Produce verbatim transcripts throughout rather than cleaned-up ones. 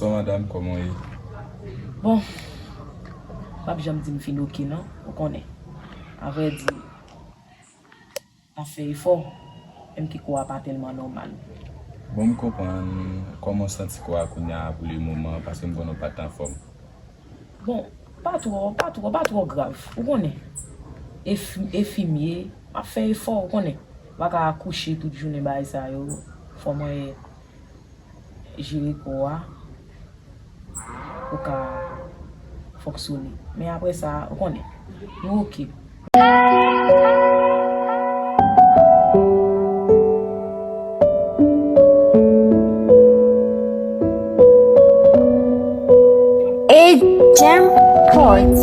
Bonswa madanm, kòman w ye? Bon, m p ap janm di m fin oke non, ou konnen. Avrèdi, m ap fè efò, menm ke kò a pa tèlman nòmal. Bon, m konprann. Kòman w santi kò a kounye a pou le moman, paske m konnen w pa t anfòm? Bon, pa twò, pa twò, pa twò grav, ou konnen. Enf-, enfimye, m ap fè efò, ou konnen. M pa ka kouche tout jounen bagay sa yo. Fò mwen jere kò a pou ka fonksyone. Men apre sa, ou konnen, nou oke. Agent Court.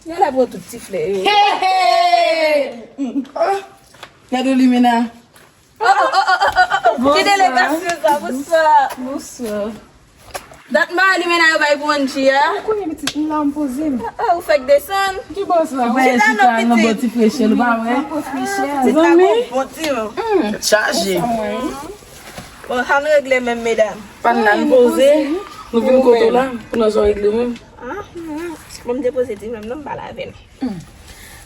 Nèg la pran tout ti flè yo. Gade Limena. Ki delegasyon sa? Bonswa. Bonswa. Dat mari Limena yo bay pou Angie a? Ou konnen pitit m la, m poze m. Ah, ou fèk desann? Ki bò sa? Ou bay chita nan bò ti frechè, ou pa wè? Pitit la gon bon ti vent. Chaje. Bon, sa nou regle menm, medam? Pa n la, n poze. Nou vin kote w la pou n wè sa w regle menm. Ah, hmm. Bon, m te poze di menm non, m pale avè l. Hmm.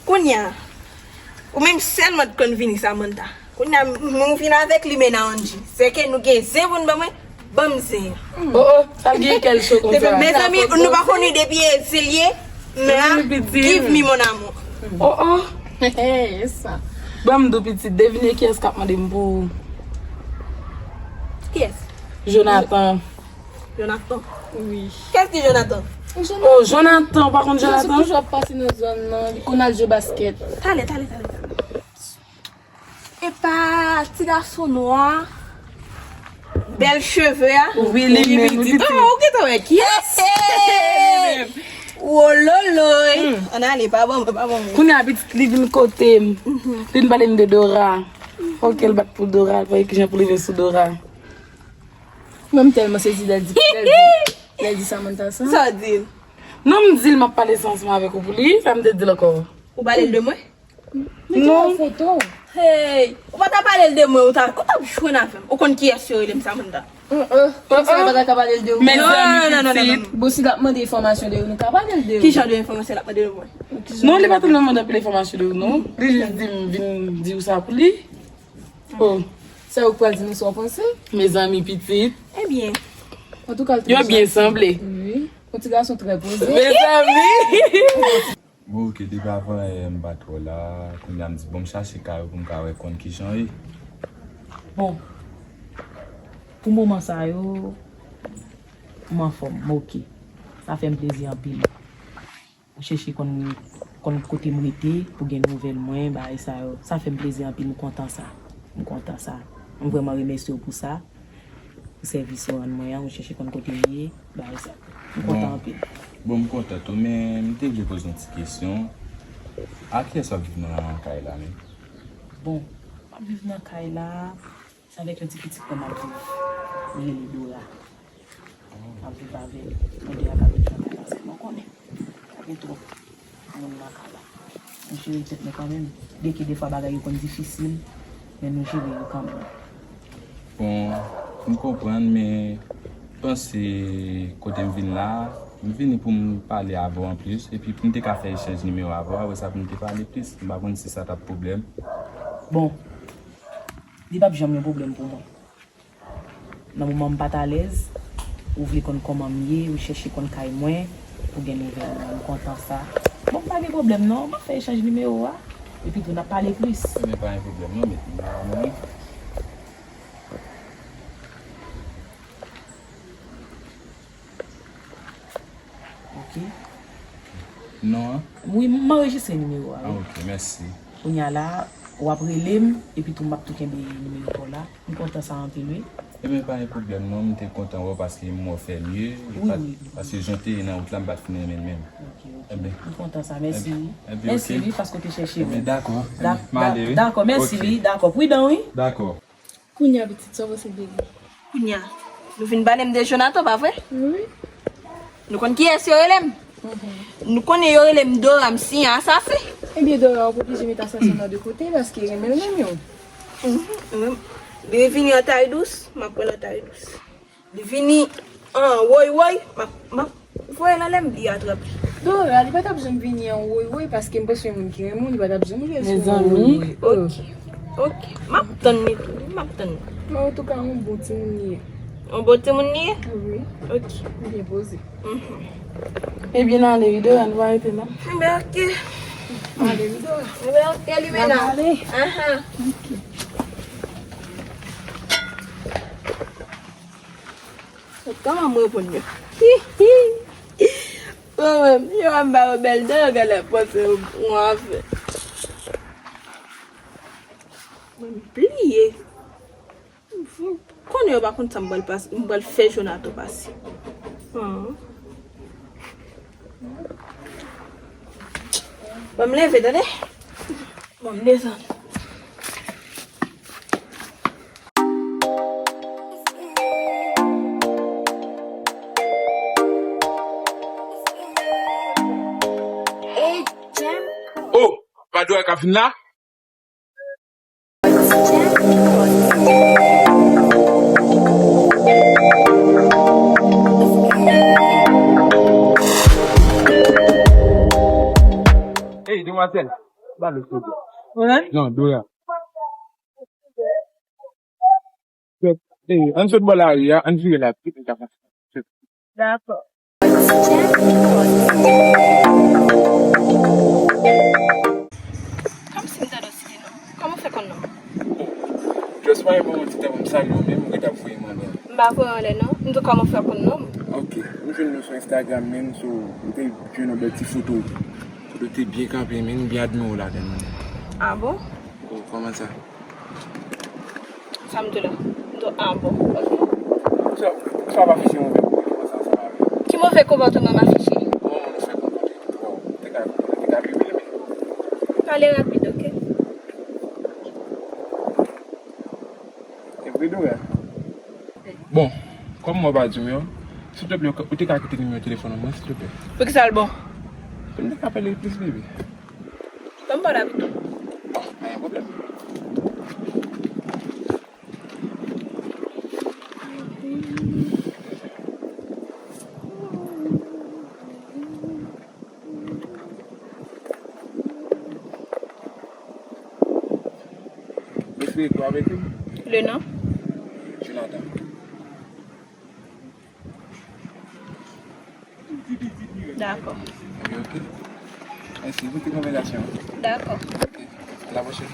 Kounye a, ou menm sèlman t konn vini Samantha. Kounye a, m, m vin avèk Limena Angie. Se ke nou gen zen pou n ban mwen, ban m zen an. Oh, oh, sa l gen kè l cho konsa. Mezanmi, nou pa konnen depi e se l ye, men give me mon amour. Oh, oh. Ban m di w pitit, devine kiyès k ap mande m pou ou. Kiyès? Jonathan. Jonathan? Wi. Kiyès ki Jonathan? Oh, Jonathan, ou pa konn Jonathan? Jonathan toujou ap pase nan zòn nan, li konn al jwe baskèt. Talè, talè, talè, talè. Epa ti gason nwa, bèl cheve a. Wi, li menm, pitit. Oh, ou gentan wè kiyès? Wololoy. Ann ale, pa ban mwen, pa ban mwen. Kounye a pitit li vin kote m. Li vin pale m de Dora. Fòk l bat pou Dora, fòk kijan pou li vin sou Dora. Mwen m tèlman sezi lè l di, lè l di, lè l di Samantha sa. Sa w di l? Non, m di l m ap pale sa ansanm avèk ou pou li, sa m te di l ankò. Ou pale l de mwen? Non. Hey, ou pa ta pale l de mwen, ou ta, ou t ap jwenn avè m. Ou konn kiyès yo rele m Samantha? Samantha pa ta ka pale l de ou. Mezanmi, pitit. Bon, si l ap mande enfòmasyon de ou, nou ka pale l de ou. Ki jan de enfòmasyon l ap mande de mwen? Non, li pa tèlman mande anpil enfòmasyon de ou, non. Li jis di m vin di ou sa pou li. Oh. Sa yo k pral di nou sa w panse? Mezanmi, pitit. Ebyen. Antouka, l trè janti. Yo byen sanble. Wi. Yon ti gason trè poze. Mezanmi. Bon, oke, depi avan yè m pa twò la, kounye a m di, bon, m chache kay ou pou m ka wè konn kijan ye. Bon, pou moman sa yo, m anfòm, m oke. Sa fè m plezi anpil. Ou chèche konn, konn kote m rete pou gen nouvèl mwen, bagay sa yo. Sa fè m plezi anpil, m kontan sa. M kontan sa. M vrèman remèsye w pou sa. Pou sèvis ou rann mwen an, ou chèche konn kote m ye, bagay sa. M kontan anpil. Bon, m kontan tou, men m te vle poze yon ti kesyon. A kiyès w ap viv nan kay la menm? Bon, m ap viv nan kay la, se avèk yon ti pitit mwen m ap viv. Li rele Dora. M ap viv avè l. Nou de a ka viv nan kay la sèlman, ou konnen. Pa gen twòp moun nan kay la. Nou jere tèt nou kanmenm. Byenke defwa bagay yo konn difisil, men nou jere yo kanmenm. Bon, m konprann, men panse kote m vin la, m vini pou m pale avè w anplis, epi pou m te ka fè echanj nimewo avè w, apre sa pou m te pale plis. M pa konn si sa t ap pwoblèm. Bon, li p ap janm yon pwoblèm pou mwen. Nan moman m pa t alèz, ou vle konn kòman m ye, ou chèche konn kay mwen, pou gen nouvèl mwen, m kontan sa. Bon, pa gen pwoblèm non, m ap fè echanj nimewo a, epi tou n ap pale plis. Ebyen, pa gen pwoblèm non, met nimewo a mwen. Non an? Wi, m anrejistre nimewo a, wi. Ah, ok, mèsi. Kounye a la, w ap rele m, epi tou m ap tou kenbe nimewo pa w la. M kontan sa anpil, wi. Ebyen, pa gen pwoblèm non, m te kontan wè w paske m wè w fè mye. Wi, wi, wi. Paske jan w te ye nan wout la, m pa t fin renmen l menm. Ok, ok. Ebyen. M kontan sa, mèsi, wi. Ebyen, mèsi, ok, wi, paske w te chèche mwen. Ebyen, dakò. Da-, ebyen, m ale, wi. Dakò, mèsi, wi, dakò. Pridan, wi. Dakò. Kounye a, pitit, sa w panse de li? Kounye a, nou vin pale m de Jonathan, pa vre? Wi. Nou konn kiyès yo rele m? Mhm. Nou konnen yo rele m Dora, m siyen asasen. Ebyen, Dora, ou pa oblije met asasen nan de kote, paske renmen l menm yo. Mhm. Li vini an tay dous, m ap pran l an tay dous. Li vini an woy woy, m ap, m ap voye l anlè, m bliye atrap li. Dora, li pa t ap janm vini an woy woy, paske m panse yon moun ki renmen w, li pa t ap janm jwe sou yon woy woy. Mezanmi. Ok, ok. M ap tann li tou, m ap tann li. Men antouka, yon bon timoun li ye. Yon bon timoun li ye? Wi. Ok. Byen poze. Mhm. Ebyen, n ale wi, Dora, nou pa rete non. Ebyen, ok. Ale wi, Dora. Ebyen, ok, Limena. N ap ale. Ahan. Ok. Kòman m reponn yo? Hi, hi. Mwen menm, yo wè m ba yo bèl dan, yo genlè panse yon afè. Mwen bliye. Konnen yo pa konn sa m pral pas-, m pral fè Jonathan pase. Ah. Bon, m leve, tande? Bon, m desann. Oh, Madora ka vin la? Hey, demwazèl, ba l silvouplè. Mwen? Non, Dora. Ey, ann sot bò lari a, ann vire la, pitit, n ka pase. Dakò. Kòmsi m tande w site non m. Kòman w fè konn non m? Just pa gen bon ti tan pou m salye w, men m ret ap voye m anlè. M pa voye w anlè non. M di w kòman w fè konn non m. Ok, m jwenn nou sou Instagram menm, so m te jwenn yon bèl ti foto. Foto te byen kanpe, men m byen admire w ladan l. Ah bon? Oh, kòman sa? Sa m di w la? M di w, ah bon, ok. Sa, sa w ap afiche move konpòtman sa ansanm avè m? Ki move konpòtman m afiche? Bon, moun ou fè konpòte, bon, te ka, te ka pi byen, men. Pale rapid, ok? E vre, Dora? Bon, kòm mwen pa di w yo, silteplè, ou te ka kite nimewo telefòn mwen, silteplè. Poukisa l bon? Pou m te ka pale plis, bebe. Ban m pale avèk ou. Pa gen pwoblèm. Mesye, ou avèk li? Le nom? Jonathan. Dakò. Ebyen, ok. Mèsi pou ti konvèsasyon an. Dakò. Ok. A la pwochèn.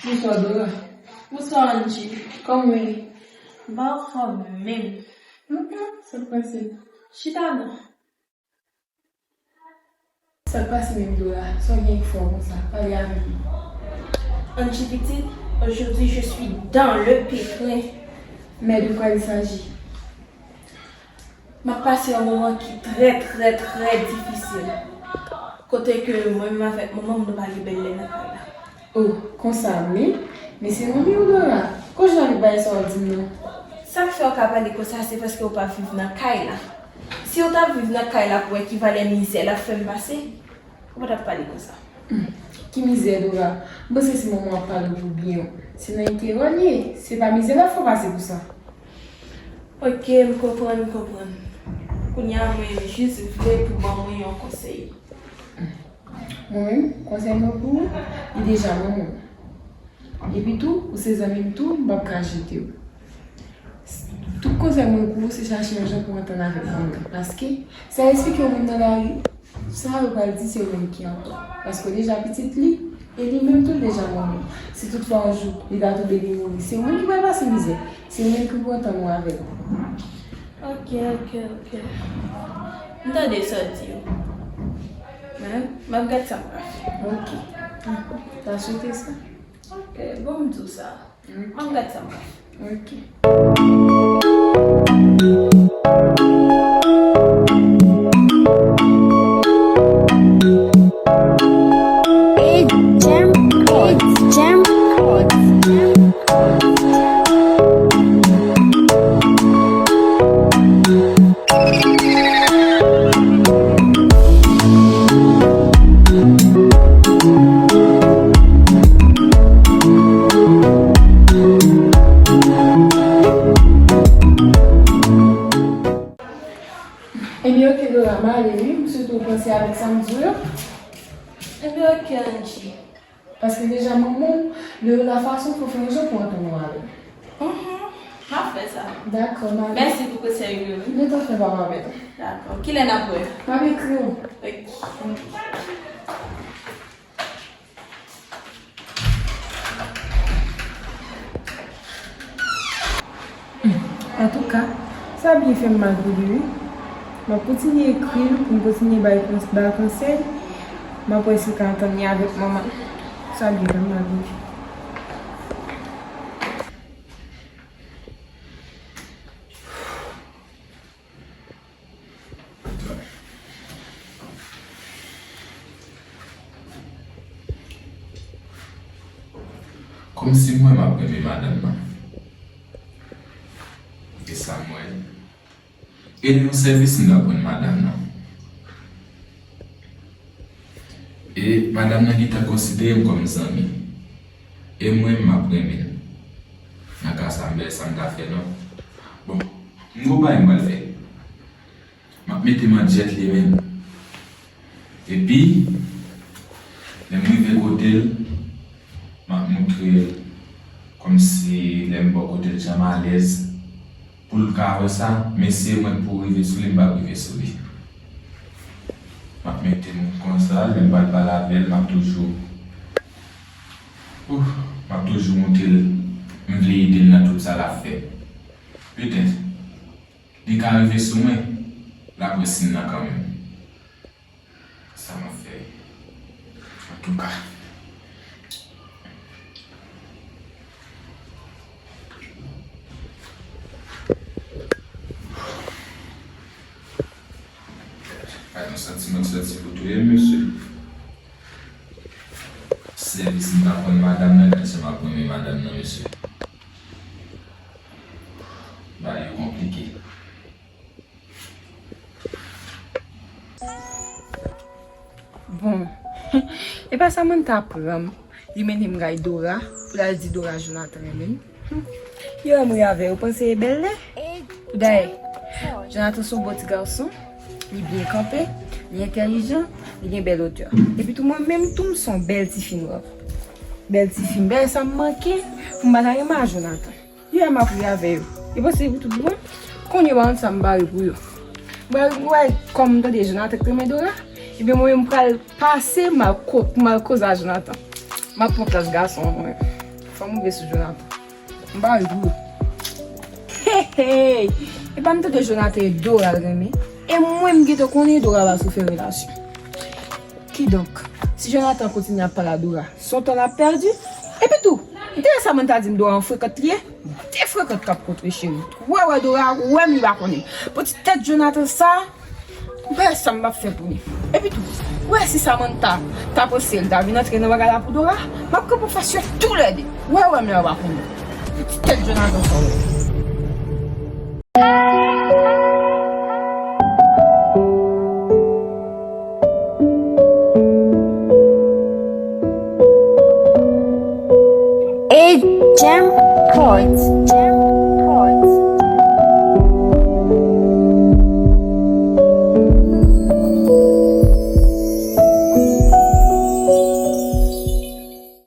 Bonswa, Dora. Bonswa, Angie. Kòman w ye? M pa anfòm menm. Mm, mm, sa k pase? Chita non. Sa k pase menm, Dora? Sa w gen k fè w konsa? Pale avè m. Angie pitit, aujourd'hui je suis dans le pétrin. Mais de quoi il s'agit? M ap pase yon moman ki trè, trè, trè difisil. Kote ke mwen menm avèk manman m, nou pa gen bèl lè nan kay la. Oh, konsa menm? Men se manmi w, Dora. Kote w jwenn bagay sa w di m nan? Sa k fè w ka pale konsa, se paske w pa viv nan kay la. Si w t ap viv nan kay la pou w wè ki valè mizè l ap fè m pase, ou pa t ap pale konsa. Hmm. Ki mizè, Dora? M panse se manman w ap pale pou byen w. Se nan enterè l ye, se pa mizè l ap fè w pase pou sa. Ok, m konprann, m konprann. Kounye a, mwen jis vle pou ban mwen yon konsèy. Mwen menm, konsèy mwen pou ou, li deja ban mwen. Epi tou, ou se zanmi m tou, m p ap ka jete w. Tout konsèy mwen pou ou, se chache yon jan pou w antann avèk manman. Paske, sa eksplike yon moun nan lari, sa yo pral di se ou menm ki antò. Paske w deja pitit li, e li menm tou l deja manman. Si toutfwa yon jou, li ta tonbe, li mouri, se ou menm ki pral pase mizè. Se ou menm ki pou antann ou avè l. Ok, ok, ok. M tande sa w di yo. Men, m ap gad sa m ka fè. Ok. Ta swete sa? Ok, bon, m di w sa. Ok. M ap gad sa m ka fè. Ok. Hey, Jam Records, Jam Records. Ebyen, ok, Dora, m ale wi. M swete w panse avèk sa m di w yo. Ebyen, ok, Angie. Paske deja manman w, Leola fason pou fè yon jan pou antann ou avè l. Mhm. M ap fè sa. Dakò, m ale. Mèsi pou konsèy ou yo, wi. Gentan fè, pa avè l. Dakò. Kilè n ap wè? M ap ekri w. Ok. Antouka, sa byen fè m mal pou li, wi. M ap kontinye ekri l pou m kontinye bay kons-, ba l konsèy. M ap wè si l ka antann li avèk manman l. Sa byen fè m mal pou li. Kòmsi m wè m ap renmen madanm nan. E sa m wè. E li yon sèvis m t ap rann madanm nan. E madanm nan gentan konsidere m kòm zanmi. E mwen, m ap renmen l. Nan ka sa, m pa wè sa m ka fè non. Bon, m gon bagay m pral fè. M ap mete m an djèt li menm. Epi, lè m rive kote l, m ap montre l kòmsi lè m bò kote l jan m alèz. Pou l ka wè sa, men se mwen k pou rive sou li, m p ap rive sou li. M ap mete m konsa, lè m pral pale avè l, m ap toujou, ouh, m ap toujou montre l m vle ede l nan tout sa l ap fè. Petèt, li ka rive sou mwen, l ap wè siy nan kanmenm. Sa m ap fè? Antouka. Gad yon santiman k sòti pou touye m, mesye. Sèvis m t ap rann madanm nan, gad jan m ap renmen madanm nan, mesye. Bagay yo konplike. Bon, e pa Samantha pran m, li mennen m kay Dora, pou l al di Dora Jonathan renmen m. Hum, yo wè m ri avè yo, panse e bèl lè. Dayè, Jonathan se yon bon ti gason, li byen kanpe, li entèlijan, li gen bèl otè. Epi tou mwen menm tou m se yon bèl tifi nwa. Bèl tifi, m bèl sa m manke, pou m pa ta renmen a Jonathan. Yè m ap ri avè yo. Yo panse pou tout bon. Kounye a, m pa konn sa m pare pou yo. M pare pou wè kòm m tande Jonathan k renmen Dora. Ebyen, mwen menm, m pral pase, m al ko-, m al koze a Jonathan. M ap pran plas gason an, mwen. Fò m rive sou Jonathan. M pare pou yo. Hey, hey! E pa m tande Jonathan e Dora l renmen. E mwen, m gentan konnen Dora pa sou fè relasyon. Kidonk, si Jonathan kontinye ap pale a Dora, se yon tan l ap pèdi. Epi tou, m tande Samantha di m Dora yon frekant li ye. De frekant k ap kontre cheri. Wè, wè, Dora, wè m li pa konnen. Pou ti tèt Jonathan sa, m pa wè sa m p ap fè pou li. Epi tou, wè si Samantha ta panse l ta vin antre nan bagay la pou Dora, m ap kanpe fas yo toulède. Wè, wè m li pa konnen. Pou ti tèt Jonathan sa, wè. Hey, Ejemplo.